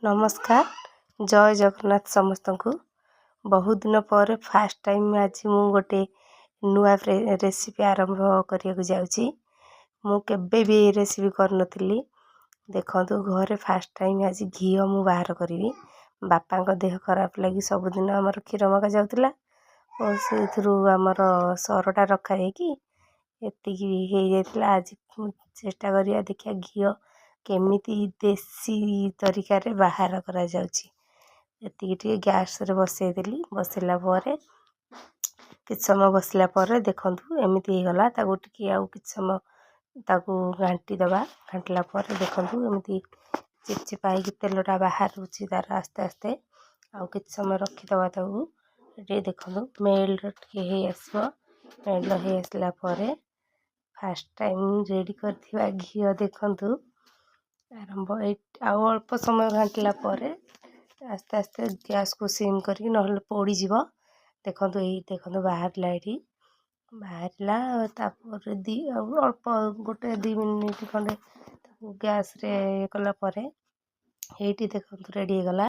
ନମସ୍କାର, ଜୟ ଜଗନ୍ନାଥ ସମସ୍ତଙ୍କୁ। ବହୁତ ଦିନ ପରେ ଫାଷ୍ଟ ଟାଇମ୍ ଆଜି ମୁଁ ଗୋଟେ ନୂଆ ରେସିପି ଆରମ୍ଭ କରିବାକୁ ଯାଉଛି। ମୁଁ କେବେ ବି ଏ ରେସିପି କରିନଥିଲି। ଦେଖନ୍ତୁ, ଘରେ ଫାଷ୍ଟ ଟାଇମ୍ ଆଜି ଘିଅ ମୁଁ ବାହାର କରିବି। ବାପାଙ୍କ ଦେହ ଖରାପ ଲାଗି ସବୁଦିନ ଆମର କ୍ଷୀର ମଗା ଯାଉଥିଲା ଓ ସେଇଥିରୁ ଆମର ସରଟା ରଖା ହେଇକି ଏତିକି ହେଇଯାଇଥିଲା। ଆଜି ଚେଷ୍ଟା କରିବା, ଦେଖିବା ଘିଅ କେମିତି ଦେଶୀ ତରିକାରେ ବାହାର କରାଯାଉଛି। ଏତିକି ଟିକେ ଗ୍ୟାସ୍ରେ ବସେଇଦେଲି। ବସେଇଲା ପରେ, କିଛି ସମୟ ବସିଲା ପରେ ଦେଖନ୍ତୁ, ଏମିତି ହେଇଗଲା। ତାକୁ ଟିକେ ଆଉ କିଛି ସମୟ ତାକୁ ଘାଣ୍ଟି ଦେବା। ଘାଣ୍ଟିଲା ପରେ ଦେଖନ୍ତୁ, ଏମିତି ଚିପଚିପା ହେଇକି ତେଲଟା ବାହାରୁଛି ତା'ର ଆସ୍ତେ ଆସ୍ତେ। ଆଉ କିଛି ସମୟ ରଖିଦେବା ତାକୁ। ଟିକେ ଦେଖନ୍ତୁ, ମେଲ୍ଟ ଟିକେ ହେଇ ଆସିବ। ମେଲ୍ଟ ହେଇ ଆସିଲା ପରେ ଫାଷ୍ଟ ଟାଇମ୍ ରେଡ଼ି କରିଥିବା ଘିଅ ଦେଖନ୍ତୁ ଆରମ୍ଭ। ଏଇ ଆଉ ଅଳ୍ପ ସମୟ ଘାଣ୍ଟିଲା ପରେ ଆସ୍ତେ ଆସ୍ତେ ଗ୍ୟାସ୍କୁ ସିମ୍ କରିକି, ନହେଲେ ପୋଡ଼ିଯିବ। ଦେଖନ୍ତୁ, ଏଇ ଦେଖନ୍ତୁ, ବାହାରିଲା। ଏଇଠି ବାହାରିଲା। ତାପରେ ଆଉ ଅଳ୍ପ 1-2 ମିନିଟ୍ ଖଣ୍ଡେ ତାକୁ ଗ୍ୟାସ୍ରେ ଇଏ କଲା ପରେ ଏଇଠି ଦେଖନ୍ତୁ, ରେଡ଼ି ହେଇଗଲା।